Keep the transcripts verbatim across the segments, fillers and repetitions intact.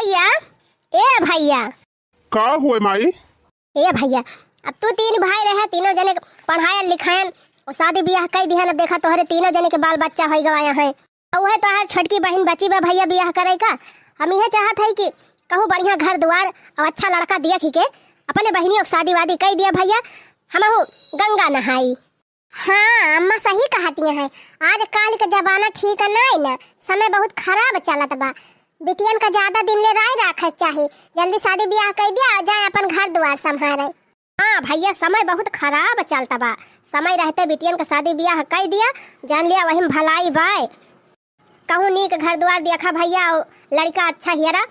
भैया, ए भैया। का हुए माई? ए भैया, अब तू तीन भाई रहे, तीनों जने पढ़ायन लिखायन और शादी बियाह कई दिहन। अब देखा तोहरे तीनों जने के बाल बच्चा होइ गवा है, और वह तोहार छोटकी बहिन बची बा भैया बियाह करे का। हम इहे चाहत है कि कहूँ बढ़िया घर दुआर और अच्छा लड़का देख के अपने बहिनियों के शादी वादी कई दिया भैया, हमहू गंगा नहाई। हाँ अम्मा, सही कहतिया है। आज काल के जमाना ठीक नाई ना, समय बहुत खराब चलत बा। बिटियन का ज्यादा दिन ले राय राखे के चाही, जल्दी शादी बियाह कई दिया, जाए अपन घर दुआर संभारे। हाँ भैया, समय बहुत खराब चलत बा, समय रहते बिटियन का शादी बियाह कई दिया, जान लिया वही में भलाई बाय। कहूँ नीक घर दुआर देखा भैया, और लड़का अच्छा हियरा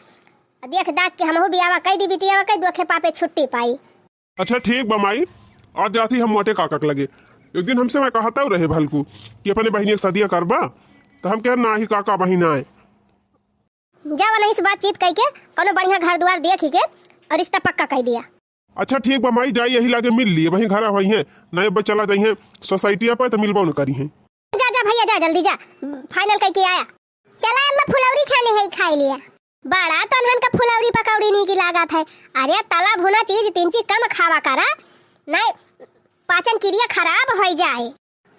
देख दाख के हमहू बियाह कई दी, बिटिया कई दुखे पापे छुट्टी पाई। अच्छा ठीक बा माई, आज जाती हम मोटे काका के लगे। एक दिन हमसे मैं कहता रहे भलकू कि अपने बहिनी के सदिया करबा, तो हम कह ना ही काका बहिन आए। जावा नहीं से बातचीत कई के कोनो बढ़िया घर दुआर देख के और रिश्ता पक्का कई दिया। अच्छा ठीक बा माई, जाई यही लागे मिल लिए, वहीं घर वही है, नहीं अब चला जाई है सोसाइटिया पर तो मिलबो न करी है। जा जा भैया जा, जल्दी जा, फाइनल कई के आया। चला अम्मा, फुलौरी छाने है, खाई लिया। बड़ा तनहन का फुलौरी पकौड़ी नीक लागत है। अरे तला भुना चीज तीन चीज कम खावा करा, नहीं पाचन क्रिया खराब होइ जाए।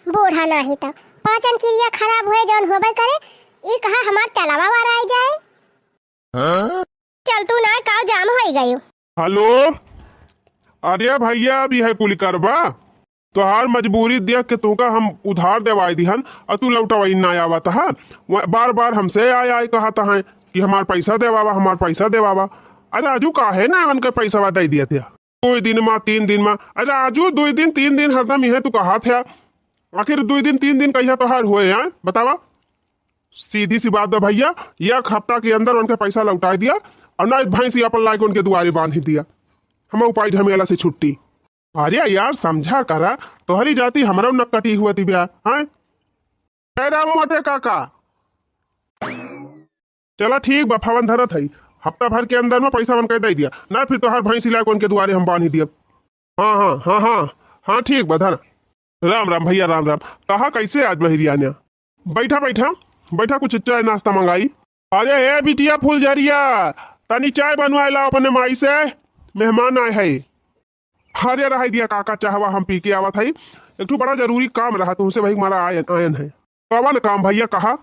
बूढ़ा नाही त पाचन क्रिया खराब होए जौन होबे करे, ई कहा हमार तलवा वार आइ जाए। हाँ? चल तू ना काव जाम होइ गयो। हेलो, अरे भैया, अभी है कुल करबा। तोहार मजबूरी देख के तुमका हम उधार देवाई दिहन और तू लौटवाई ना आवत है। वह बार बार हमसे आय आय कहत है कि हमार पैसा देवावा, हमार पैसा देवावा। अरे आजू काहे ना उनके पैसा दे दिया थे? दुई दिन मा, तीन दिन मा, अरे आजू दुई दिन, तीन दिन हरदम इहे तू कहत है। आखिर दुई दिन, तीन दिन कहिया तोहार होए हैं, बतावा? सीधी सी बात बा भैया, एक हफ्ता के अंदर उनके पैसा लौटाई दिया, और ना भैंसी अपन लाके उनके दुआरे बांध दिया। हम उपाय झमेला से छुट्टी। अरे यार, समझा करा, तोहरी जाति हमरा न कटी हुआ ती ब्याह, हैं? ए राम मोटे काका, चला ठीक बा, फोन धरत हई, हफ्ता भर के अंदर में पैसा उनके दे दिया, ना फिर तोहार भैंसी लाके उनके दुआरे हम बांध दिया। हाँ, हाँ, हाँ, हाँ, हाँ, ठीक बा, धर। राम राम भैया, राम राम। कहा कैसे आज बहिरिया ने? बैठा, बैठा, बैठा, कुछ चाय नाश्ता मंगाई। अरे ए बिटिया फुलझरिया, तनी चाय बनवाए ला अपने माई से, मेहमान आए है। अरे रह दिया काका, चाहवा हम पी के आवत हई। एक ठो बड़ा जरूरी काम रहा तुमसे, वही हमारा आयन, आयन है। कवन काम भैया, कहा?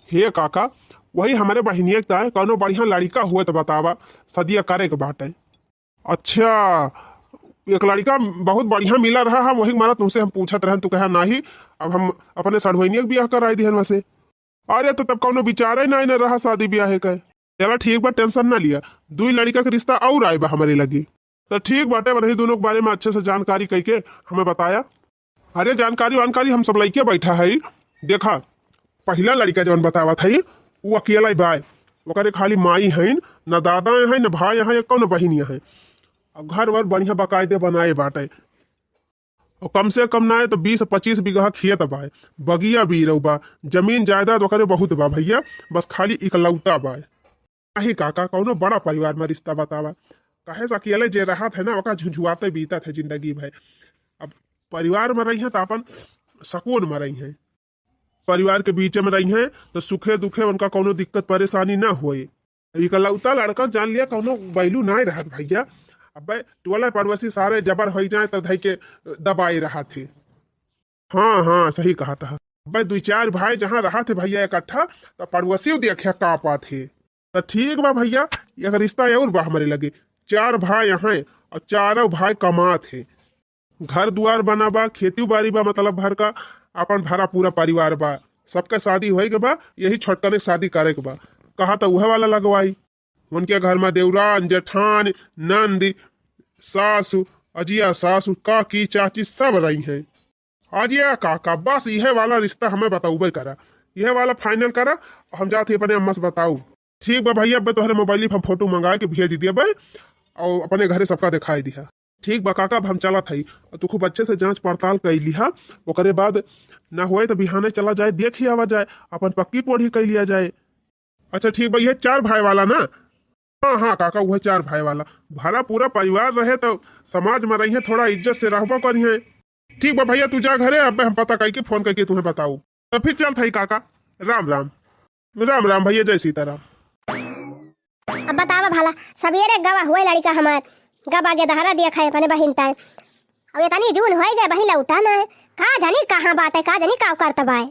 हे काका, वही हमरे बहिनिया के ताए कौनो बढ़िया लड़िका हुए तो बतावा, सदिया करे के बाटे। अच्छा, एक लड़िका बहुत बढ़िया मिला रहा है, वही मारा तुमसे हम पूछत रहन, तू कहा नाही, अब हम अपने सढ़ुआइनिया के बियाह कराई दिहन वसे। अरे तो तब कौनो विचारे नाही न रहा शादी बियाह के। चला ठीक बा, टेंशन ना लिया, दुई लड़िका के रिश्ता और आए बा हमरे लगी। तो ठीक बाटे, वही दोनों के बारे में अच्छे से जानकारी कइके हमें बताया। अरे जानकारी वानकारी हम सब लइके बैठा है। देखा, पहिला लड़िका जौन बतावत है, उ अकेला ही बाय, ओकरे खाली माई है, न दादा है, न भाई है, कौन बहिनिया है। अब घर वर बढ़िया बकायदे बनाए बाटे, और कम से कम ना है तो बीस पच्चीस बीघा खेत बाय, बगिया बीरौ बा, जमीन जायदाद ओकरे बहुत बा भैया, बस खाली इकलौता बाय। नाही काका, कौनो बड़ा परिवार में रिश्ता बतावा, काहे से अकेले जे रहत है ना, ओका झुझुआते बीतत है जिंदगी भर। अब परिवार में रही है तो अपन सकून में रही है, परिवार के बीच में रही है तो सुखे दुखे उनका कौनो दिक्कत परेशानी ना होए। इकलौता लड़का जान लिया कौनो value ना रहत भैया। अब टोला पड़ोसी सारे जबर हो जाए तो धई के दबाए रहत है। हाँ, हाँ, सही कहत है। अब दुई चार भाई जहाँ रहत है भैया इकट्ठा, तो पड़ोसी देखिया काँपत है। तो ठीक बा भैया, एक रिश्ता और बा हमरे लगे। चार भाई हैं और चारों भाई कमात है, घर दुआर बना बा, खेती बाड़ी बा, मतलब घर का अपन भरा पूरा परिवार बा। सबका शादी होए के बा, यही छोटकने शादी करे के बा। कहा तो उहे वाला लगवाई। उनके घर में देवरान, जेठान, नंद, सासु, अजिया सासु, काकी, चाची सब रही हैं। अजिया काका, बस इहे वाला रिश्ता हमें बताउबे करा, इहे वाला final करा, हम जात ही अपने अम्मा से बताऊ। ठीक बा भैया, अब तोहरे mobile पर हम photo मंगा के भेज दिया बे, और अपने घरे सबका दिखाई दिया। ठीक बा काका, अब हम चलत हई, और तू खूब अच्छे से जांच पड़ताल कर लिहा, ओकरे बाद ना होए तो बिहाने चला जाए, देख ही आवा जाए, अपन पक्की पोढ़ी कर लिया जाए। अच्छा ठीक बा, ये चार भाई वाला ना? हाँ, हाँ काका, वह चार भाई वाला। भरा पूरा परिवार रहे तो समाज में रहिए, थोड़ा इज्जत से रहबो करिए। ठीक बा भैया, तू जा घरे, अब हम पता करके phone करके तुम्हें बताऊ। तो फिर चलत हई काका, राम राम। राम राम भैया, जय सीताराम। अब बतावा भला, सबेरे गवा हुए लड़िका हमार, गवा के दहरा दिया खाए अपने बहिन ताए। अब इतनी जून होई गए, बहिन लौटा ना है। का जानी कहाँ बाटे, का जानी का करत बाए।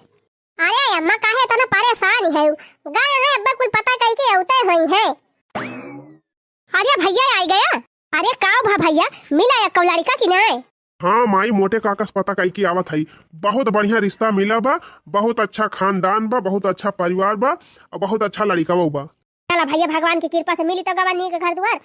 अरे अम्मा, काहे इतना परेशान है? गए हैं अब्बा, कुल पता कई के औते होई है। अरे भैया आई गया। अरे का भा भैया, मिला एको लड़िका कि नाय? हाँ माई, मोटे काका से पता कई के आवत हई। बहुत बढ़िया रिश्ता मिला बा, बहुत अच्छा खानदान बा, बहुत अच्छा परिवार बा और बहुत अच्छा लड़िका बा। चला भैया, भगवान की कृपा से मिली तो गवा नीक घर दुआर,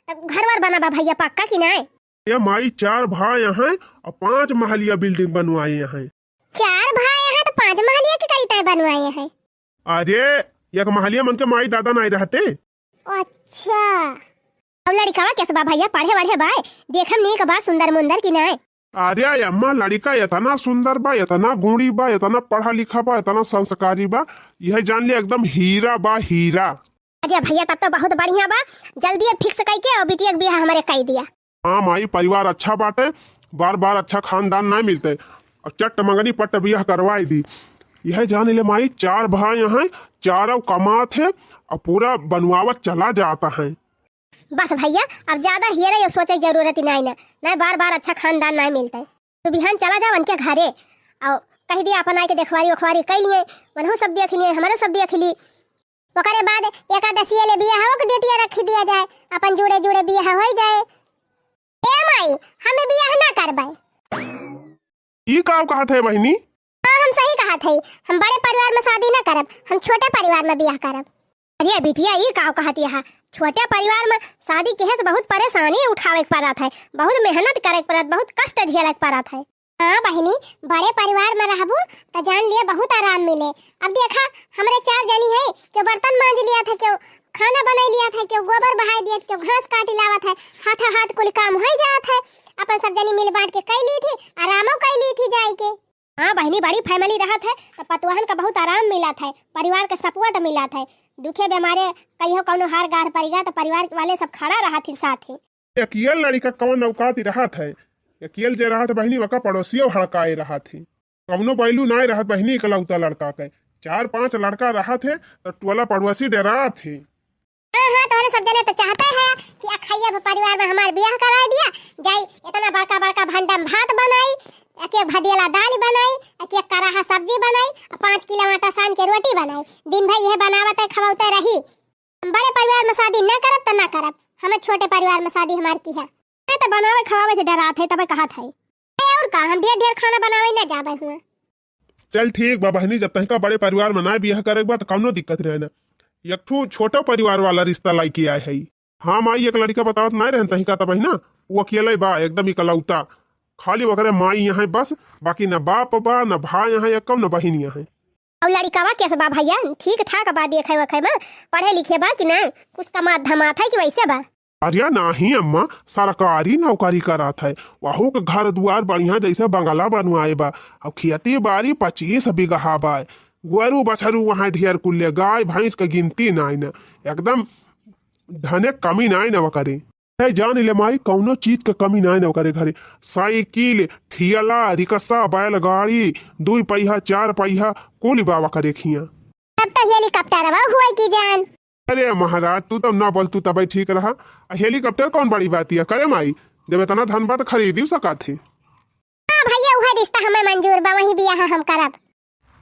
तो घर वर बना बा भैया पक्का कि नाय? ए माई, चार भाई हैं और पाँच महलिया building बनवाए हैं। चार भाई हैं तो पाँच महलिया के करी तय बनवाए हैं? अरे, एक महलिया मन के माई दादा नाय रहते। अच्छा। अब लड़िकवा कैसे बा भैया, पढ़े वढ़े बाय? देखम नीक बा, सुंदर मुंदर कि नाय? अरे अम्मा, लड़िका इतना सुंदर बा, इतना गुणी बा, इतना पढ़ा लिखा बा, इतना संस्कारी बा, यह जान ले एकदम हीरा बा, हीरा। अरे भैया, तब तो बहुत बढ़िया बा, जल्दी fix कई के और बिटिया के बियाह हमरे कई दिया। हाँ माई, परिवार अच्छा बाटे, बार बार अच्छा खानदान ना मिलते। और चट्ट मंगनी पट्ट बियाह करवाई दी। यह जान ले माई, चार भाई हैं, चारों कमात है और पूरा बनवावत चला जाता है। बस भैया, अब ज्यादा हेरे या सोचे के जरूरत ही नाई ना, नाई बार बार अच्छा खानदान नाई मिलते। तू बिहान चला जा उनके घरे और कह दिया अपन आके देखवारी उखवारी कई लिए, वनहु सब देख लिए, हमरो सब देख ली। ओकरे बाद एकादशी ले बियाह के डेटिया रख दिया जाए, अपन जुड़े जुड़े बियाह होई जाए। ए माई, हमें बियाह ना करबे। ई का कहत है बहिनी? हाँ, हम सही कहत है, हम बड़े परिवार में शादी ना करब, हम छोटे परिवार में बियाह करब। अरे बिटिया, ई का कहत है? छोटे परिवार में शादी किहे से बहुत परेशानी उठावे के पड़त है, बहुत मेहनत करे के पड़त, बहुत कष्ट झेले के पड़त है। हाँ बहिनी, बड़े परिवार में रहबू त जान लिए बहुत आराम मिले। अब देखा, हमरे चार जनी है, केहू बर्तन मांज लिया था, केहू खाना बनाई लिया था, केहू गोबर बहाई दिया था, केहू घास काटी लावत है, हाथों हाथ कुल काम होई जात है। अपन सब जनी मिल बांट के कई ली थी, आरामो कई ली थी जाई के। हाँ बहिनी, बड़ी family रहत है त पतोहन का बहुत आराम मिलत है, परिवार का support मिलत है। दुखे बेमारे कहियो कौनो हार गार पड़िगा त परिवार वाले सब खड़ा रहत ही साथ ही। अकेल लड़िका कौन औकात रहत है? अकेल जे रहत बहिनी, ओका पड़ोसियो हड़काए रहत है। कौनो value नाय रहत बहिनी, इकलौता लड़का के। चार पांच लड़का रहत है त टोला पड़ोसी डरात है। हाँ, हाँ, तोहरे सब जने तो चाहते हैं कि अखैया परिवार में हमार बियाह कराए दिया जाई। इतना बड़का बड़का भंडम भात बनाई, एक एक भदेला दाल बनाई, एक एक कराहा सब्जी बनाई, और पाँच किलो आटा सान के रोटी बनाई। दिन भर यह बनावत है, खवाते रही। हम बड़े परिवार में शादी ना करब त ना करब, हमें छोटे परिवार में शादी हमार किहे। मैं तो बनावे खवावे से डरात है, तबे कहत है। ए, और का, हम ढेर ढेर खाना बनावे ना जाबे हुआ। चल ठीक बा बहिनी, जब तहिका बड़े परिवार में ना बियाह करे के बा त कौनो दिक्कत रहे ना। एक ठो छोटा परिवार वाला रिश्ता लाइके आए है। हाँ माई, एक लड़िका बतावत ना रहन तहिका त बहिना, वो अकेले बा, एकदम इकलौता। खाली ओकरे माई यहाँ बस, बाकी न बाप बा, न भाई यहाँ, एक न बहिन यहाँ। और लड़िकवा कैसे बा भैया? ठीक ठाक बा, देखे वखे में, पढ़े लिखे बा कि नहीं? कुछ कमात धमात है कि वैसे बा? अरे नाही अम्मा, सरकारी नौकरी करत है, वहू के घर दुआर बढ़िया जैसे बंगला बनवाए बा, और खेती बाड़ी पच्चीस बीघा बा, गोरू बछरू वहाँ ढेर कुल्ले, गाय भैंस के गिनती नाई न, एकदम धने कमी नाई न ओकरे। है जान ले माई, कौनो चीज के कमी नाई न ओकरे घरे। साइकिल, ठियला, रिक्शा, बैलगाड़ी, दुई पहिया, चार पहिया, कुल बा ओकरे खिया। तब तो हेलीकॉप्टरवा हुए की जान। अरे महाराज, तू तो ना बोल, तू तबे ठीक रहा। आ हेलीकॉप्टर कौन बड़ी बात है? करे माई, जब इतना धन बा त खरीदी सकत है। हाँ भैया, उहे रिश्ता हमें मंजूर बा, वही बियाह हम करब।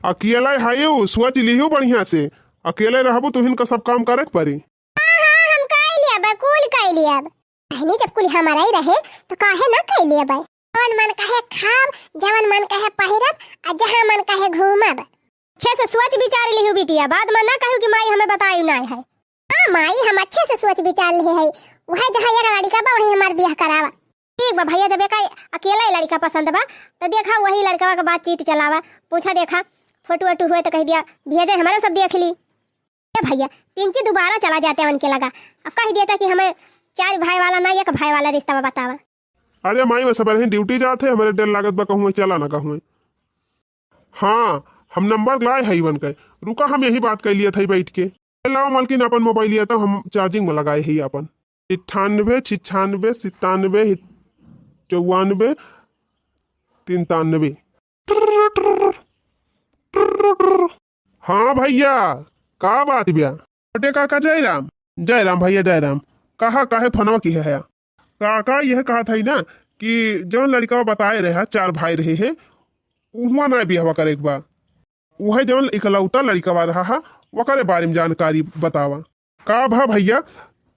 अकेले हयू, सोच लिहू बढ़िया से। अकेले रहबू, तुहिन का सब काम करे के पड़ी। हाँ, हाँ, हम कई लियब, कुल कई लियब। बहिनी, जब कुल हमारा ही रहे, तो काहे ना कई लियब? जवन मन कहे खाब, जवन मन कहे पहिरब, आ जहाँ मन कहे घूमब। अच्छे से सोच विचार लिहू बिटिया, बाद में ना कहू कि माई हमें बताई नाय है। हाँ माई, हम अच्छे से सोच विचार लिहे है, वह जहाँ एक लड़िका बा, वहीं हमार बियाह करावा। ठीक बा भैया, जब एका अकेला ही लड़िका पसंद बा, तो देखा वही लड़िकवा के बातचीत चलावा, पूछा देखा, फोटो वोटो हुए तो कह दिया भेजे, हमारे सब देख ली। ए भैया, तिनची दोबारा चला जाते हैं उनके लगा, अब कह देता कि हमें चार भाई वाला ना, एक भाई वाला रिश्ता बा, बतावा। अरे माई, वैसे बरही ड्यूटी जात है, हमारे डर लागत बा कहूँ चला ना कहूँ। हाँ, हम नंबर लाए है इवन के, रुका, हम यही बात कर लिया था बैठ के। लाओ मालकिन, अपन मोबाइल लिया तो हम चार्जिंग में लगाए है अपन। अट्ठानबे, छिछानबे, सितानबे, चौवानबे, तिंतानबे। हाँ भैया, का बात बा? छोटे काका जयराम। जय राम भइया, जय राम। कहा, काहे फोनवा किहे हया? काका, यह कहत हई ना कि जौन लड़िकवा बताए रहे, चार भाई रहे हैं, उहवा ना बियाहवा करे के बा। उहे जौन इकलौता लड़िकवा रहा हा, ओकरे बारे में जानकारी बतावा। का भा भइया,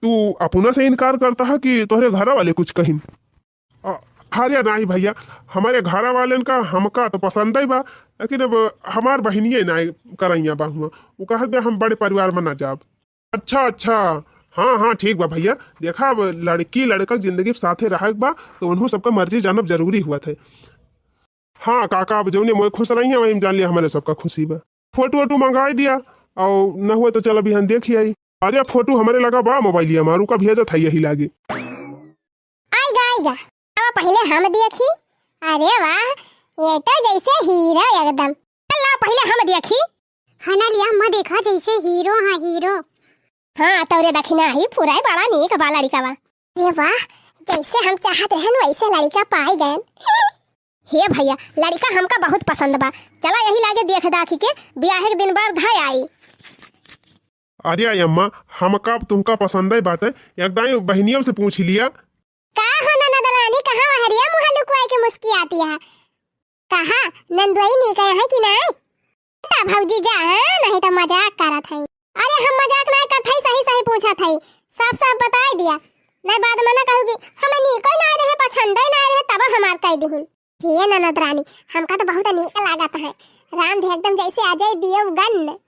तू अपना से इनकार करता हा कि तोहरे घरा वाले कुछ कहिन? अ, अरे नाहीं भइया, हमरे घरा वालेन का हमका तो पसंद ही बा, लेकिन अब हमार बहिनिये नाहीं करइया बा हुआ। उ कहत बा, "हम बड़े परिवार में ना जाब।" अच्छा, अच्छा। हाँ, हाँ, ठीक बा भइया। देखा, अब लड़की लड़का के जिंदगी साथे रहक बा, तो उन्हू सबका मर्जी जानब जरूरी हुआ थे। हाँ काका, अब जौने मोए खुश रही है, वही में जान लिया हमारे सबका खुशी बा। फोटो वोटो मंगाई दिया, और न हुए तो चल अभी हम देखी आई। अरे फोटो हमारे लगा बा मोबाइलिया में, रुका भेजत है यही लागे। आइगा, आइगा। अब पहिले हम देखी। अरे वाह, ये तो जैसे हीरो एकदम। चल ला पहिले हम देखी। हाँ ना लिया, मैं देखा जैसे हीरो, हाँ हीरो। हाँ, तोरे दखिना ही पूरा ही बड़ा नीक बा लड़िका बा। अरे वाह, जैसे हम चाहत रहन वैसे लड़िका पाई गयन। हे भइया, लड़िका हमका बहुत पसंद बा। चला यही लागे देख दाखी के बियाहे के दिन बार धय आई। अरे अम्मा, हमका तुमका पसंद है बाटे, एक दाई बहनियों से पूछ लिया। का हो ननद रानी, कहाँ वहरिया मुँह लुकवाई के मुस्कियाती है? कहाँ नंदोई नी गए हैं कि नहीं? बेटा भौजी जा, हाँ, नहीं तो मजाक करत है। अरे हम मजाक नहीं करत है, सही सही पूछत है, साफ साफ बताई दिया, नहीं बाद में ना कहू कि हमें नीको ना रहे, पसंद ही ना रहे, तब हमार कह दिहिन। हे ननद रानी, हमका तो बहुत नीक लागत है। राम धे एकदम जैसे अजय देवगन।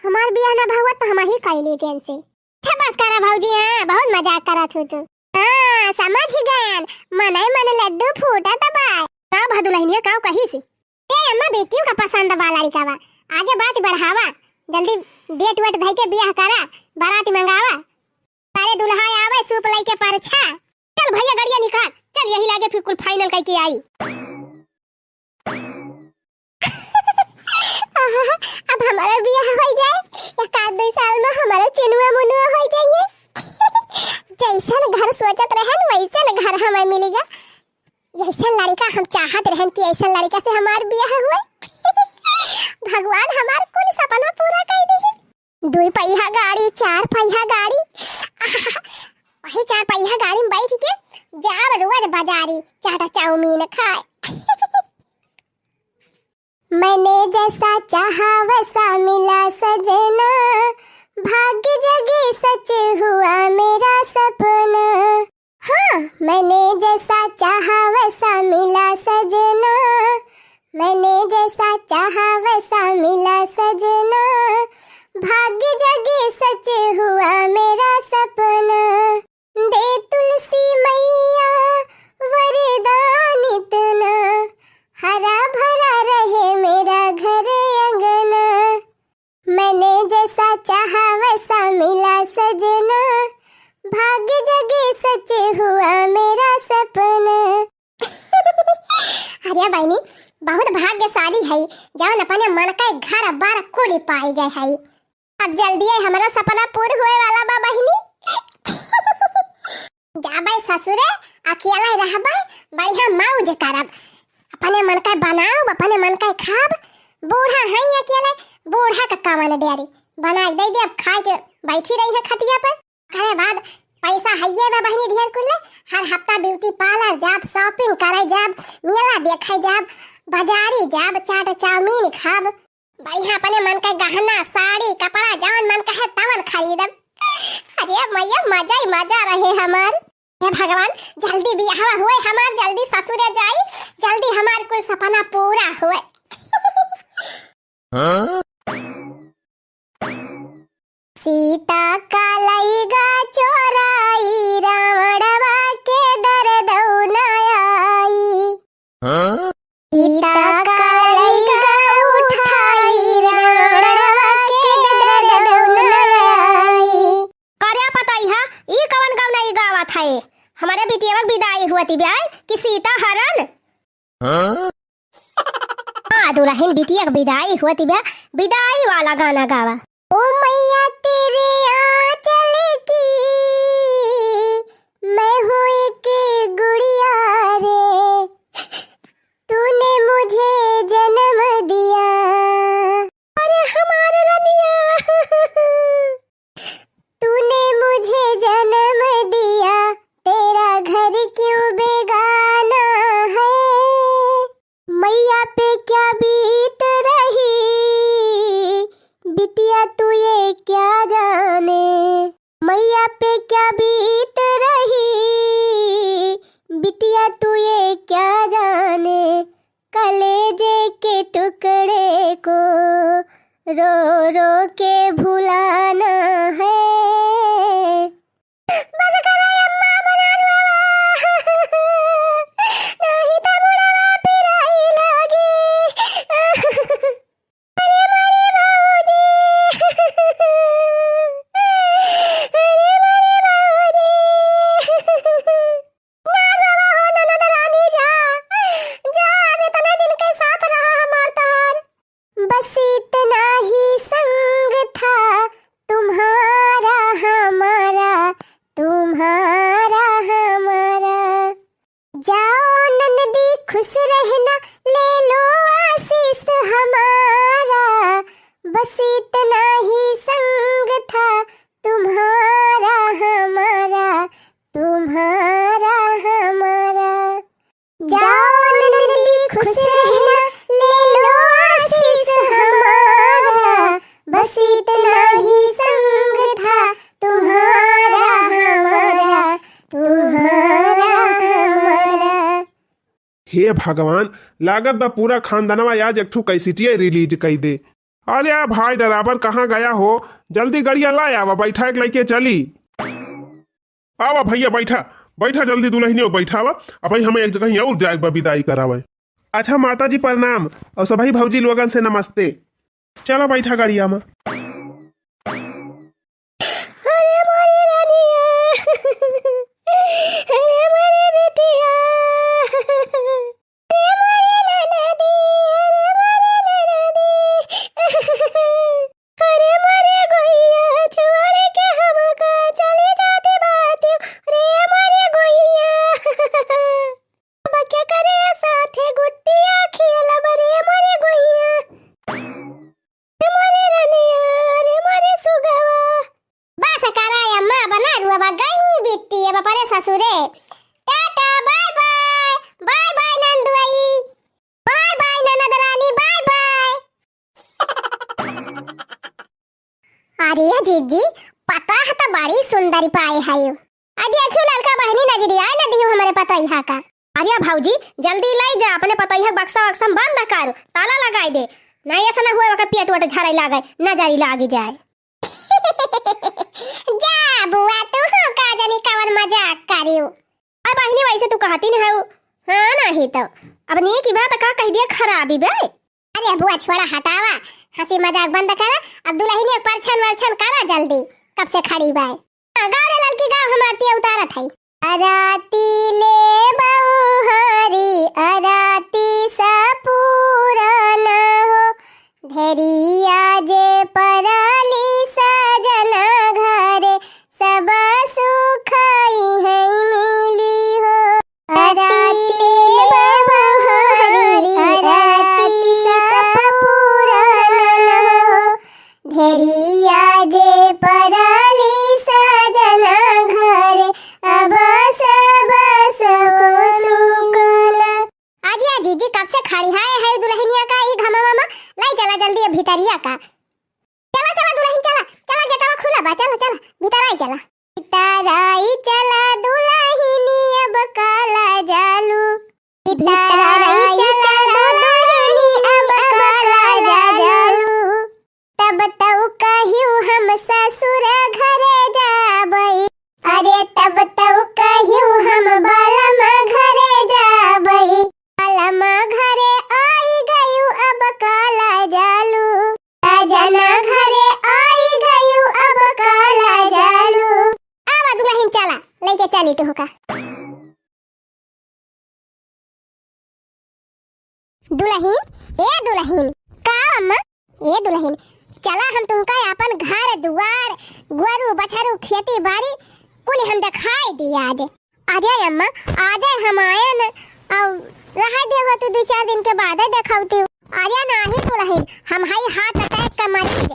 हमार बियाह ना भवा तो हम ही कैली तेन से। अच्छा बस करा भौजी, हाँ, बहुत मजाक करत हो तू। हाँ, समझ गयन, मनई मन लड्डू फूटत बा। का भा दुलहिनिया, का कही से? ए अम्मा, बेटियों का पसंद बा लड़िका बा, आगे बात बढ़ावा, जल्दी डेट वेट धई के बियाह करा, बारात मंगावा। अरे दुल्हा आवे सूप लइके परछा। चल भइया गड़िया निकाल, चल यही लागे फिर कुल final कइके आई। आहा, अब हमारा बियाह होइ जाए, एक आध दो साल में हमारा चुनुआ मुनुआ होइ जाइए। जैसन घर सोचत रहन वैसन घर हमें मिलेगा। ऐसन लड़िका हम चाहत रहन कि ऐसन लड़िका से हमार बियाह हुए। भगवान हमार कुल सपना पूरा कर दे। दुई पहिया गाड़ी, चार पहिया गाड़ी, वही चार पहिया गाड़ी में बैठ के जाब रोज बाजारी चाट चाउमीन खाए। मैंने जैसा चाहा वैसा मिला सजना, भाग्य जगी सच हुआ मेरा सपना। हाँ, मैंने जैसा चाहा वैसा मिला सजना, मैंने जैसा चाहा वैसा मिला सजना, भाग्य जगी सच हुआ मेरा सपना। दे तुलसी मैया वरदान इतना, हरा भरा रहे मेरा घर अंगना। मैंने जैसा चाहा वैसा मिला सजना, भाग्य जगे सच हुआ मेरा सपना। अरे बहिनी, बहुत भाग्यशाली है, जौन अपने मन के घर बार कुल पाई गए है। अब जल्दी ही हमारा सपना पूर होए वाला बा बहिनी। जाबै ससुरे, अकेला रहबै, बढ़िया मौज करब। अपने मन का बनाब, अपने मन का खाब। बूढ़ा है अकेले, बूढ़ा का कवन डेरी बना के दे दे, अब खाए के बैठी रही है खटिया पर। करे बाद पैसा हइये बा बहिनी ढेर कुल्ले, हर हफ्ता beauty parlour जाब, shopping करे जाब, मेला देखे जाब, बाजारी जाब, चाट चाउमीन खाब। बढ़िया अपने मन का गहना, साड़ी, कपड़ा, जवन मन का है तवन खरीदब। अरे मैया, मजा ही मजा रहे हमार। हे भगवान, जल्दी बियाहवा हुए हमार, जल्दी ससुरे जाई, जल्दी हमार कुल सपना पूरा हुए। हाँ? सीता का लइगा चोराई, रावणवा के दर्दौ न आई। हाँ? सीता का लइगा उठाई, रावणवा के दर्दौ न आई। करे पतइहा, ई कवन गौना ई गावत है? हमारे बिटिया के विदाई हुआ थी ब्याह कि सीता हरण? हाँ? हाँ, दुलहिन बिटिया के विदाई हुआ थी ब्याह, विदाई वाला गाना गावा। ओ मैया तेरे आंचल की मैं हूँ एक गुड़िया रे, तूने मुझे जन्म दिया। अरे हमारे रनिया। तूने मुझे पे क्या बीत रही, बिटिया तू ये क्या जाने, कलेजे के टुकड़े को रो रो के भुलाना है। बस करो अम्मा, बना लो। नहीं तो मुड़वा पिराई लागी। अरे मोरे भौजी। अरे मोरे भौजी। ना रोवा हो ननद रानी, जा, जा, अब इतना दिन के साथ रहा हमार तोहार। बस इतना ही संग था तुम्हारा हमारा, तुम्हारा हमारा। जाओ ननदी खुश रहना, ले लो आशीष हमारा। बस इतना ही संग था तुम्हारा हमारा, तुम्हारा हमारा। जाओ ननदी खुश रहना, ले लो आशीष हमारा। बस इतना ही संग था तुम्हारा हमारा, तुम्हारा हमारा। हे भगवान, लागत बा पूरा खानदनवा आज एक ठो कैसेटिया release कई दे। अरे भाई ड्राइवर, कहाँ गया हो? जल्दी गड़िया ला आवा, बैठा के लेके चली। आवा भैया, बैठा, बैठा, जल्दी दुलहिनियो बैठावा। अबही हमें एक जगह और जाए बा, विदाई करावे। अच्छा माता जी प्रणाम, और सभी भौजी लोगन से नमस्ते। चला बैठा गाड़िया में। अरे मोरी रानिया, अरे मोरी बिटिया, अरे मोरी ननदी, अरे मोरी ननदी। अरे मोरे गोइया, छोड़ के हमका चली जाती बाटियो। रे मोरे गोइया, अब के करे साथे गुट्टिया खेलब रे मोरे गोइया। रे मोरे रनिया, रे मोरे सुगवा। बस करा अम्मा, बना रुआ बा गई बिट्टी, अब अपने ससुरे। टाटा, bye bye, bye bye नंदुआई, bye bye ननद रानी, bye bye। अरे जीजी, पतोह त बड़ी सुंदरी पाए है। आ देखियो ललका बहिनी, नजरी आए न दियो हमरे पतोहिया का। अरे भौजी, जल्दी लाई जा, अपने पतोहिया के बक्सा वक्सा में बंद कर, ताला लगाई दे। नहीं ऐसा ना हुए ओकर पेट वट झरे लागे, नजरी लागी जाए। जा बुआ, तू हो का जानी कवन मजाक करियो। अरे बहिनी, वैसे तू कहती नहीं है। हाँ, नहीं तो। अब नहीं की बात का कह दिया खराबी बे। अरे बुआ, छोड़ा, हटावा, हंसी मजाक बंद करा। अब दुलहिनिया परछन वरछन करा जल्दी, कब से खड़ी बाय। हाँ, गाओ रे ललकी, गाओ, हम आरती उतारत हई। अराती ले बउहारी, अराती सपूरन हो, धेरिया जे परली सजन घरे, सब सुख इहै मिली हो। अराती ले बउहारी, अराती सपूरन हो, धेरिया जे परली सजन घरे, अब सब सुख मिली। आजी, आजी जी, कब से खड़ी है, है दुलहिनिया का ई घमवा में? लाई चला जल्दी अब भितरिया का। चला, चला दुलहिन, चला, चला, गेटवा खुला बा, चला, चला, भितराई चला। भितराई चला दुलहिनी, अब काला जालू। भितराई चला दुलहिनी, अब काला जालू। तब तउ कहियो हम ससुर घरे जाबई। अरे तब तउ कहियो हम बलम घरे जाबई। बलम घरे आई गयू, अब काला जालू। सजना घरे आई गयू, अब काला जालू। आवा दुलहिन, चला, लेके चली तुहका। दुलहिन, ए दुलहिन। का अम्मा? ए दुलहिन, चला हम तुमका आपन घर दुआर, गोरू बछरू, खेती बाड़ी कुल हम देखाई दी आज। अरे अम्मा, आजे हम आयन, अब रहा देवा तू दू चार दिन के बाद देखौती। अरे नाही दुलहिन, हम हई heart attack का मरीज।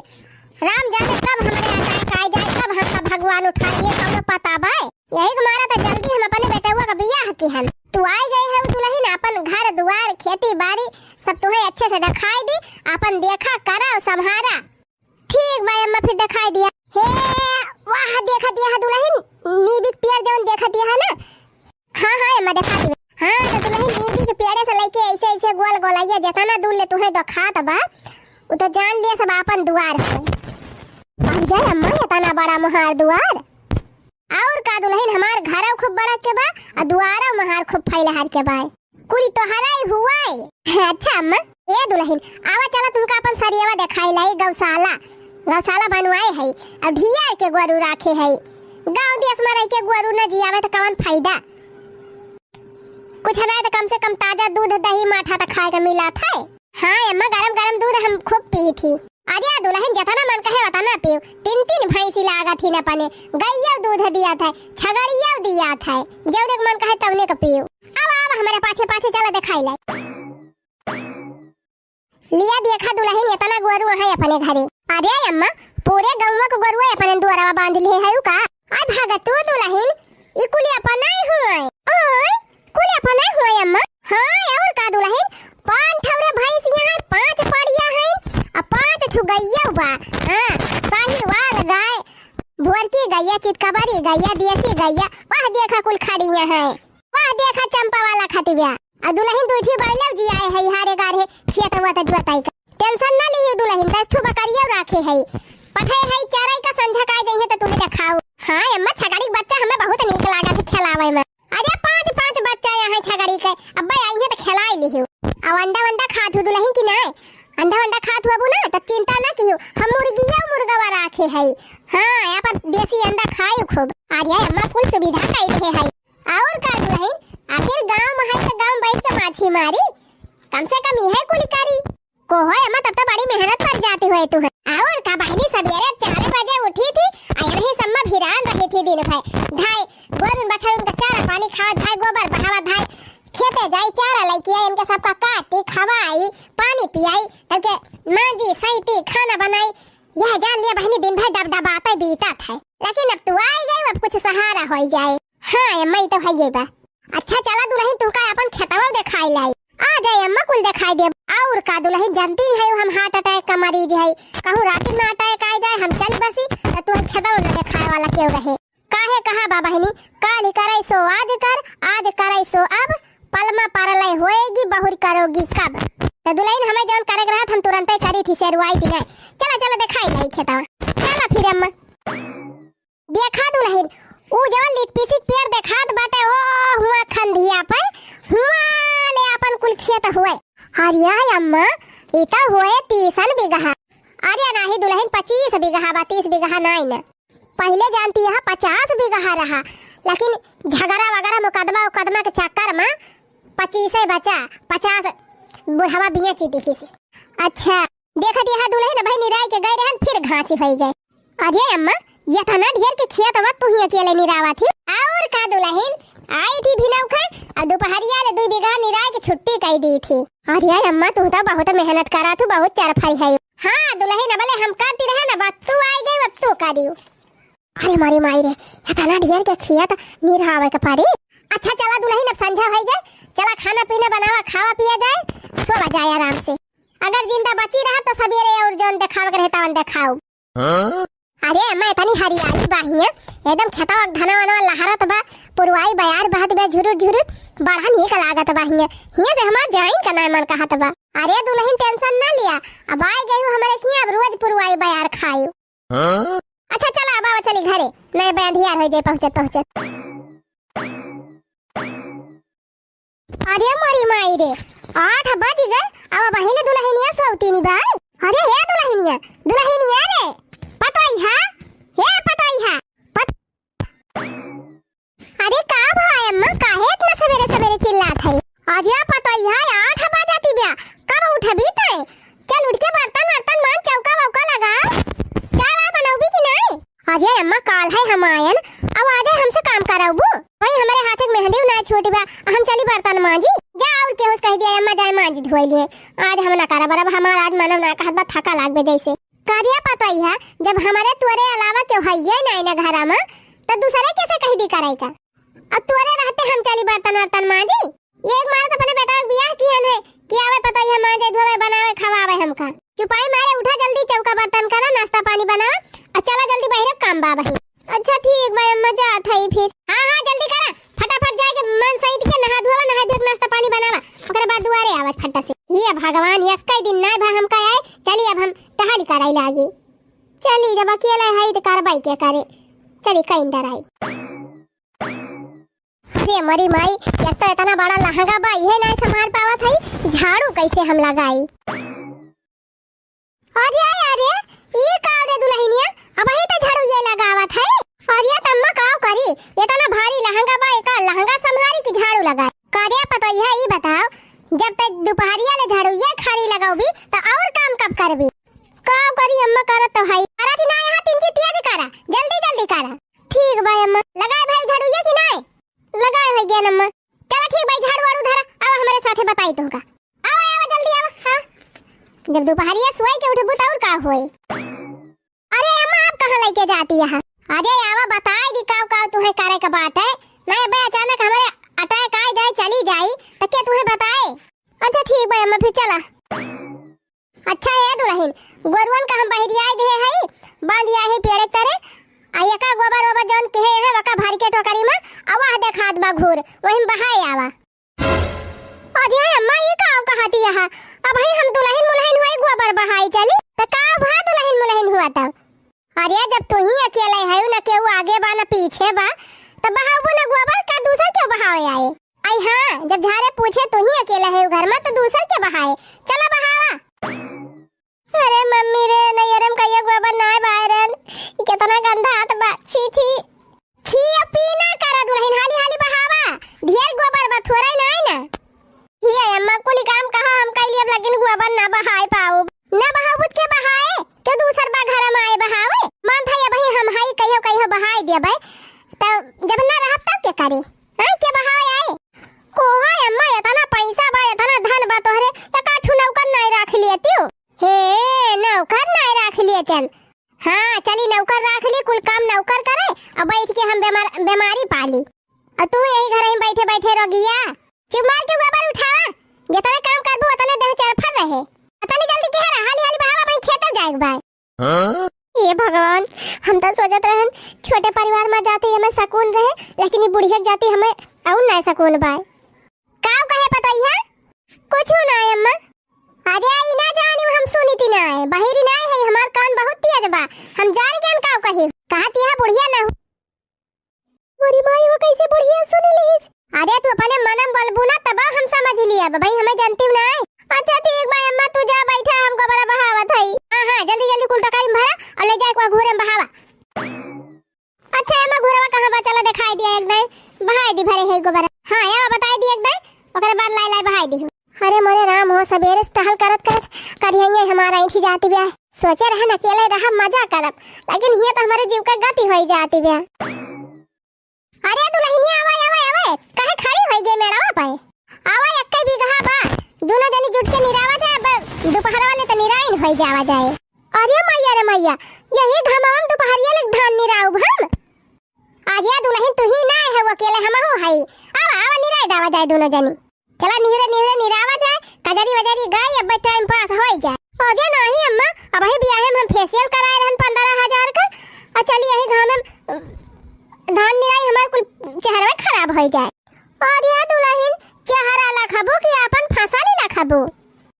राम जाने कब हमरे attack आ जाए, कब हमका भगवान उठा लिए, कौनो पता बाय। यही के मारा त जल्दी हम अपने बेटउआ का बियाह किहन। तू आए गए है दुलहिन, अपन घर दुआर, खेती बाड़ी सब तुहे अच्छे से देखाई दी, अपन देखा करा और संभारा। ठीक बा अम्मा, फिर देखाई दिया। हे, वाह, देखत यह दुलहिन, नीबी के पेड़ जवन देखत यह ना। हाँ, हाँ, अम्मा, देखा दिए। हाँ, तो दुलहिन नीबी के पेड़े से लइके ऐसे, ऐसे गोल गोल आइए, जितना दूर ले तुहे देखात बा, उ तो जान लिए सब आपन दुआर है। अरे अम्मा, इतना बड़ा मोहार दुआर। और का दुलहिन, हमार घरौ खूब बड़ा के बा, आ दुआरौ मोहार खूब फैलहार के बा। कुल तोहरा ही हुआ है। अच्छा अम्मा, ए दुलहिन, आवा चला तुमका अपन सरियवा देखाई लाई, गौशाला, गौशाला बनवाए है, अब ढियार के गोरू राखे है। गाँव देश में रह के गोरू न जियावे तो कवन फायदा? कुछ ना तो कम से कम ताजा दूध, दही, माठा तो खाए के मिलत है। हाँ अम्मा, गरम गरम दूध हम खूब पी थी। अरे दुलहिन, जतना मन कहे वतना पियो, तीन तीन भैंसी लागत ही न पने, गैया दूध दियत है, छगड़िया दियत है, जौने के मन कहे तौने के पियो। अब, अब हमारे पाछे पाछे चला देखाई लाई। लिया देखा दुलहिन, इतना गोरू है अपने घरे। अरे अम्मा, पूरे गौवा के गोरुआ अपने दुआरवा बांध ले है का? अरे भाग तू दुलहिन, ई कुल अपना ही हुआ है। ओए, कुल अपना ही हुआ है अम्मा। हाँ, और का दुलहिन, पाँच ठौरे भैंसिया है, पाँच पड़िया है, आ पाँच ठो गैया बा। हाँ, साहिवाल गाय, भोरकी गैया, चितकबरी गैया, देसी गैया, वाह देखा कुल खड़िया है। वाह देखा चंपा वाला खटिया। आ दुलहिन दुइ ठी बैलौ जियाए है, हारे गारे खेत हुआ त जोताई का। टेंशन ना लिहियो दुलहिन, दस ठो बकरिया राखे है। पठे है चराई का, संझा का जइहे त तुम्हें देखाओ। हाँ अम्मा, छगड़ी के बच्चा हमें बहुत नीक लागत है खेलावे में। अरे पाँच पाँच बच्चा यहाँ छगड़ी के, अब्बे आई है त खेलाई लिहियो। अब अंडा वंडा खात हो दुलहिन कि ना? अंडा वंडा खात हो अबू ना, त चिंता ना कियो, हम मुर्गिया मुर्गवा राखे है। हाँ, यहाँ पर देसी अंडा खाए खूब। अरे अम्मा, कुल सुविधा कई दे है। और का दुलहिन, आखिर गाँव में है तो गाँव में बैठ के माछी मारी, कम से कम यह कुल करी। को हो अम्मा, तब तो बड़ी मेहनत कर जाती हुए तू है। और का बहिनी, सवेरे चार बजे उठी थी, आ यही सब में भिरान रही थी दिन भर। धाई गोरुन बछरुन का चारा पानी खावा, धाई गोबर बहावा, धाई खेते जाई, चारा लइके आई, इनके सबका काटी, खवाई, पानी पियाई, तब के मांजी, सैती, खाना बनाई। यह जान लिया बहिनी, दिन भर डबडबाते बीतत है, लेकिन अब तू आई गई, अब कुछ सहारा हो जाए। हाँ अम्मा, ई तो है ये बा। अच्छा चला दुलहिन, तुहका अपन खेतवा देखाई लाई। आ जाए अम्मा, कुल देखाई देब। और का दुलहिन, जानती है हम heart attack का मरीज है, कहूँ रात में attack आ जाए, हम चल बसी, तो तुहर खेतवा न देखाए वाला केहू रहे। काहे कहा बा बहिनी, काल करे सो आज कर, आज करे सो अब, पलमा परलय होएगी, बहुर करोगी कब। तो दुलहिन, हमें जौन करे के रहत, हम तुरंते करी थी, सेरुआई थी नहीं। चला चला देखाई लाई खेतवा, चला फिर अम्मा। देखा दुलहिन, ऊ जवन लिटपिसी पेड़ देखात बाटे, ओ हुआ खंधिया पर, हुआ ले अपन कुल खेत हुए। अरे अम्मा, ई त हुए तीसन बिगहा। अरे नाही दुलहिन, पच्चीस बिगहा बा, तीस बिगहा नाई न। पहिले जानती यहाँ पचास बिगहा रहा, लेकिन झगड़ा वगैरह, मुकदमा उकदमा के चक्कर में पच्चीसे बचा, पचास बुढ़वा बियाची दिहिस। अच्छा, देखत यहाँ दुलहिन भाई निराई के गए रहन, फिर घासी होई गए। अरे अम्मा, इतना ढेर के खेत बा, तू ही अकेले निरावत ही? और का दुलहिन, आई थी भिनौखा, और दोपहरिया ले दुई बिगहा निराई के छुट्टी कई दी थी। अरे अम्मा, तू तो बहुत मेहनत करा, तू बहुत चरफई है। हाँ दुलहिन, अबले हम करती रहे ना, बस तू आई गई, अब तू करियो। अरे मारी माई रे, इतना ढेर के खेत निरावे के पड़ी। अच्छा चला दुलहिन, अब संझा होई गए, चला खाना पीना बनावा, खावा पिया जाए, सोवा जाए आराम से। अगर जिंदा बची रहा तो सवेरे और जौन देखावे के रहे तवन देखाओ। हाँ? अरे अम्मा, इतनी हरियाली बा हियां, एकदम खेतवा के धनवा वनवा लहरत बा, पुरवाई बयार बहत बा झुरुर झुरुर, बड़ा नीक लागत बा हियां। हियां से हमार जाइन का नाय मन कहत बा। अरे दुलहिन, tension ना लिया, अब आए गए हो हमारे हियां, अब रोज पुरवाई बयार खाए। हाँ? अच्छा चला, अब आवा चली घरे, नहीं बे अंधियार हो जाए पहुँचत पहुँचत। अरे मोरी माई रे, आठ बज गए, अब बहिन दुलहिनिया सोवती नी बाय। अरे हे दुलहिनिया, दुलहिनिया रे, पतोहिया, हे पतोहिया, पत-, अरे का भाई अम्मा, काहे इतना सवेरे सवेरे चिल्लात है? अरे पतोहिया, आठ बजती बा, कब उठबी तै? चल उठ के बर्तन वर्तन मांज, चौका वौका लगा, चाय वाय बनौबी कि नहीं? अरे अम्मा, काल है हम आयन, अब आज है हमसे काम कराउबू। वही हमारे हाथ एक मेहंदी ना छूटी बा, हम चली बर्तन मांजी। जा और केहू से कह दिया अम्मा जाए मांजी धोई लिए, आज हम ना करब, अब हमारा आज मनव ना कहत बा, थका लागबे जैसे। करिया पतोहिया, जब हमारे तोरे अलावा केहू हइये नाई ना घरा में, तो दूसरे कैसे कह दी करे का? अब तोरे रहते हम चली बर्तन वर्तन मांजी। ये एक मारत अपने बेटा के बियाह किहन है कि आवे पतोहिया मांजे धोवे बनावे खवावे हमका। चुपाई मारे उठा, जल्दी चौका बर्तन करा, नाश्ता पानी बनावा, अउर चला जल्दी बहिरे, काम बा अबहीं। अच्छा ठीक बा अम्मा, जात हई फिर। हाँ, हाँ, जल्दी करा, फटाफट जाके मन सहित के नहा धोवा, नहा धो के नाश्ता पानी बनावा, ओकरे बाद दुआरे आवा फट्टा से। हे भगवान, एक्कै दिन नाय भा हमका आए, चली अब हम टहल कराई लागी। चली, जब अकेले हई त करबै के करे, चली कहीं डराई। अरे मोरी माई, एक तो इतना बड़ा लहंगा बा, इहे नाय संभाल पावत हई, झाड़ू कैसे हम लगाई? अरे, अरे, ई का रे दुलहिनिया, अबहीं त झाड़ू ये लगावत है। अरे अम्मा, काव करी, इतना भारी लहंगा बा, एका लहंगा संभारी कि झाड़ू लगाई? करे पतोहिया, ई बताओ, जब तक दुपहरिया ले झाड़ू ये खाली लगाउबी, त और काम कब करबी? काव करी अम्मा, करत तो हई। करत ही ना, यहाँ तिनची तेज करा, जल्दी जल्दी करा। ठीक बा अम्मा। लगाए भाई झाड़ू ये कि नाय? लगाए होइ गया अम्मा। चला ठीक भाई, झाड़ू वाड़ू धरा, आवा हमरे साथे बताई तुमका। आवा, आवा, जल्दी आवा। हाँ, जब दुपहरिया सोई के उठबू त और का होई? अरे अम्मा, आप कहाँ लइके जाती है? अरे आवा, बताई दी काव काव तुहे करे के बाटे। नहीं अबे अचानक हमरे attack आ जाए, चली जाई, त के तुहे बताए? अच्छा ठीक बा अम्मा, फिर चला। अच्छा ए दुलहिन, गोरुअन का हम बहिरियाई देहे हई, बांध आए हई पेड़े तरे, आ एका गोबर ओबर जौन केहे है वका भर के टोकरी में, आ वह देखात बा घूर, वही में बहाए आवा। अरे अम्मा, ई का कहती है? अबहीं हम दुलहिन मुलहिन होई गोबर बहाई चली, त का भा दुलहिन मुलहिन हुआ तब? अरे जब तुही अकेले हऊ, न केहू आगे बा न पीछे बा, त बहाउबू न गोबर, का दूसर केहू बहावे आए? आई हाँ, जब झारे पूछे तुही अकेले हऊ घर में, त दूसर के बहाए? चला बहावा। अरे मम्मी रे, नैहरे में कहियो गोबर नाय बहाए रहन, ई केतना गंधात बा, छी छी। छी, अब पी ना करा दुलहिन, हाली हाली बहावा, ढेर गोबर बा, थोड़ा ही नाय ना। हिया अम्मा, कुली काम कहाँ हम कइली, अब लेकिन गोबर ना बहाए पाउब। ना बहाउबू त के बहाए? के दूसर बा घर में आए बहावे? मान था अबहीं हम हई, कहियो कहियो बहाए देबे। त जब ना रहब तब के करे? हाँ, के बहावे आए? कोहा अम्मा, इतना पैसा बा, इतना धन बा तोहरे, एका ठू नौकर नाय राख लेतियो? हे, नौकर नाय राख लेतन। हाँ, चली नौकर राख ली, कुल काम नौकर करे, अउर बैठ के हम बेमार, बेमारी पाली। अउर तू यही घर में बैठे बैठे रोगिया। चुप मार के गोबर उठावा, जितने काम करबू उतने देह चरफर रहे। उतनी जल्दी के हरा, हाली हाली बहावा, भाई खेते जाए के बा। हाँ? ए भगवान, हम तो सोचत रहन छोटे परिवार में जाते हमें सकून रहे, लेकिन ई बुढ़िया के जाते हमें अउर ना सकून बा। काव कहे पतोहिया? कुछ ना अम्मा। अरे ई ना जानी हम सुनित नाय, बहिरी नाय है, हमार कान बहुत तेज बा, हम जान गयन काव कही। कहत यह बुढ़िया ना हो। मोरी माई, वो कैसे बुढ़िया सुन लीस? अरे तू अपने मनम बोलबू ना, तब हम समझ लिया भाई, हमें जानती ना है। अच्छा ठीक बा अम्मा, तू जा बैठा, हम गोबरा बहावत हई। हाँ हाँ, जल्दी जल्दी कुल टोकरी में भरा अउर ले जाए के घूरे में बहावा। अच्छा अम्मा, घूरवा कहाँ बा? चला देखाई दिया एक दाई, बहाई दी भरे है गोबरा। हाँ अम्मा, बताई दी एक दाई, ओकरे बाद लाई लाई बहाई दी। अरे मोरे राम हो, सबेरे से टहल करत करत करिहइये हमार ऐंठी जाती ब्या। सोचे रहन अकेले रहब मजा करब, लेकिन हियाँ त हमरे जीव के गति होई जाती ब्या। अरे दुलहिनिया, आवा, आवा, आवा, काहे खड़ी होई गई मेड़वा पे? आवा, एक्के बीघा बा, दुनो जनी जुट के निरावा जाए, अब दुपहर वाले त निराइन होई जावा जाए। अरे मैया रे मैया, यही घमवा में दुपहरिया ले धान निराउब हम? अरे दुलहिन, तू ही ना है, वो अकेले हमहू हई। आवा, आवा, निराई डावा जाए दुनो जनी। चला निहरे निहरे निरावा जाए, कजरी वजरी गाई, अब टाइम पास होई जाए। अरे नाही अम्मा, अबही बियाहे में हम फेशियल कराए रहन पन्द्रह हजार का, अउर चली यही घाम में धान निराई, हमार कुल चेहरवा खराब होई जाए। अरे दुलहिन, चेहरा लखबू कि आपन फसली लखबू?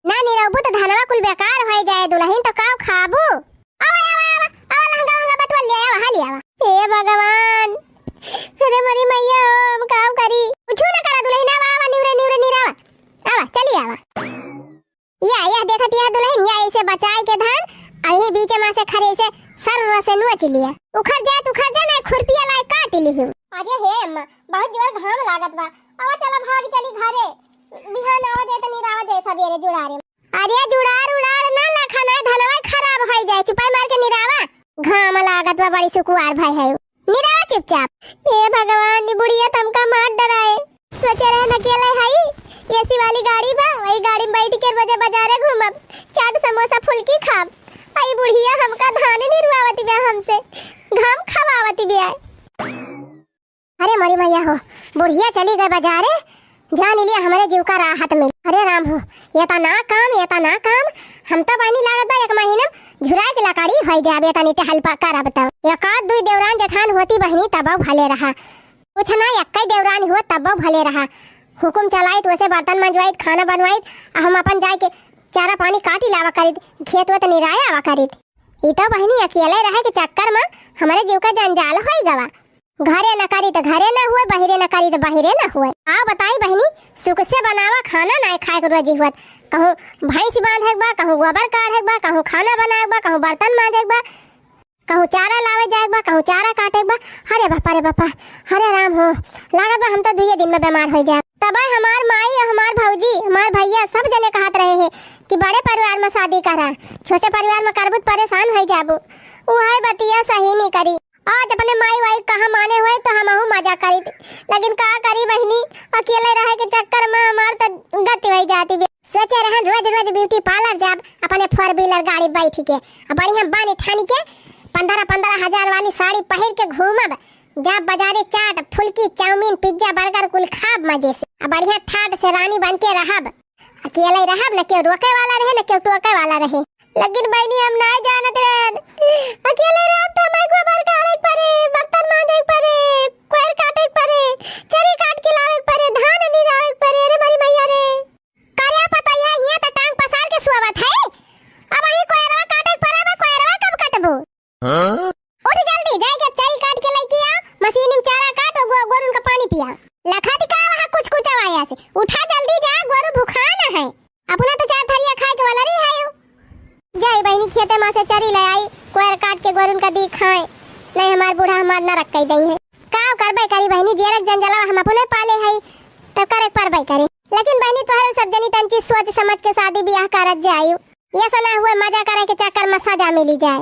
ना निरौबू त धनवा कुल बेकार होई जाए दुलहिन, त का खाबू? आवा, आवा, आवा, आवा, लहंगा वहंगा बटुआ ले आवा, हाली आवा। हे भगवान, अरे मोरी मैया हो, हम काव करी? कुछू ना करा दुलहिन, आवा, आवा, निहुरे, निहुरे, निरावा। आवा, चली आवा। या, या देखत यह दुलहिन, या ऐसे बचाए के धान, अही बीच में से खरे से सर्र से नोच लिया। उखड़ जाए, त उखड़ जाए, ना खुरपिया लाए काट लिही। अरे हे अम्मा, बहुत जोर घाम लागत बा। आवा, चला भाग चली घरे। बिहान आवा जाए त निरावा जाए सबेरे जुड़ारे। अरे जुड़ार उड़ार ना लखा, ना धनवा खराब होई जाए, चुपाई मार के निरावा। घाम लागत बा, बड़ी सुकुवार भय है। निरावा चुपचाप। हे भगवान, ई बुढ़िया त हमका मार डराए। सोचे रहन अकेले हई, एसी वाली गाड़ी बा, वही गाड़ी में बैठ के रोजे बाजारे घूमब, चाट समोसा फुल्की खाब। आ ई बुढ़िया हमका धान निरवावत बिया हमसे, घाम खवावत बिया। अरे मोरी मैया हो, बुढ़िया चली गए बाजारे, जान लिया हमरे जीव का राहत मिल। अरे राम हो, एतना काम, एतना काम, हम तो बहिनी लागत बा एक महीना में झुराइ के लकड़ी होइ जाब, एतनी टहल पा करब तब। एक आध दुइ देवरान जेठान होती बहिनी तबो भले रहा, कुछ ना एक्कै देवरान हुआ तबो भले रहा। हुकुम चलाइत, वैसे बर्तन मंजवाइत, खाना बनवाइत, आ हम अपन जाइ के चारा पानी काटि लावा करित, खेत वेत निराया आवा करित। ई तो बहिनी अकेले रहे के चक्कर में हमरे जीव का जंजाल होइ गवा। घरे न करी त घरे न हुए, बहिरे न करी त बहिरे न हुए। आ बताई बहिनी, सुख से बनावा खाना, नाय खाए के रोजी हुअत। कहूँ भैंस बांधे के बा, कहूँ गोबर काढ़े के बा, कहूँ खाना बनाए के बा, कहूँ बर्तन मांजे के बा, कहूँ चारा लावे जाए के बा, कहूँ चारा काटे के बा। अरे बापा रे बापा, अरे राम हो, लागत बा हम तो दुइये दिन में बीमार होइ जाए। तबे हमार माई और हमार भौजी, हमार भैया सब जने कहत रहे हैं कि बड़े परिवार में शादी करा, छोटे परिवार में करबू त परेशान होइ जाबू। उहे बतिया सही नहीं करी। आज अपने माई वाई कहा माने हुए तो हमहू मजा करित, लेकिन का करी बहिनी, अकेले रहे के चक्कर में हमार त गति होइ जाती बे। सोचे रहन रोज रोज ब्यूटी पार्लर जाब, अपने फोर व्हीलर गाड़ी बैठ के, आ बढ़िया बानी ठानी के पन्द्रह पन्द्रह हजार वाली साड़ी पहिर के घूमब, जाब बाजारे चाट, फुल्की, चाउमीन, पिज्जा, बर्गर कुल खाब मजे से, आ बढ़िया ठाट से रानी बन के रहब। अकेले रहब, न केहू रोके वाला रहे, न केहू टोके वाला रहे। लेकिन बहिनी, हम नाय जानत रहन, अकेले रहब त हमार गोबर काढ़े के परे, बर्तन मांजे के परे, कोयर काटे के परे, चरी काट के लावे के परे, धान निरावे के परे। अरे मोरी मैया रे, करे पतैया हियां त टांग पसार के सोवत है। अब अही कोयरवा काटे के परे बा, कोयरवा कब कटबू? हाँ? उठ जल्दी, जाइके चरी काट के लइके आ, मशीन में चारा काट और गो-, गोरुन का पानी पिया। लखत का वहाँ कुछ कुछ आवाया से, उठा जल्दी जा, गोरु भुखान है। अपना तो चार थरिया खाए के वाला रही है। जाई बहिनी खेते मा से चरी ले आई, कोयर काट के गोरुन का दी खाए, नहीं हमार बूढ़ा हमार नरक कई दई है। का करबे करी बहिनी, जेरक जंजलवा हम अपने पाले है, तो करे परबे करी। लेकिन बहिनी तोहरे सब जनी तंची सोच समझ के शादी ब्याह करत जायु, ये सना हुए मजा करे के चक्कर में सजा मिली जाए।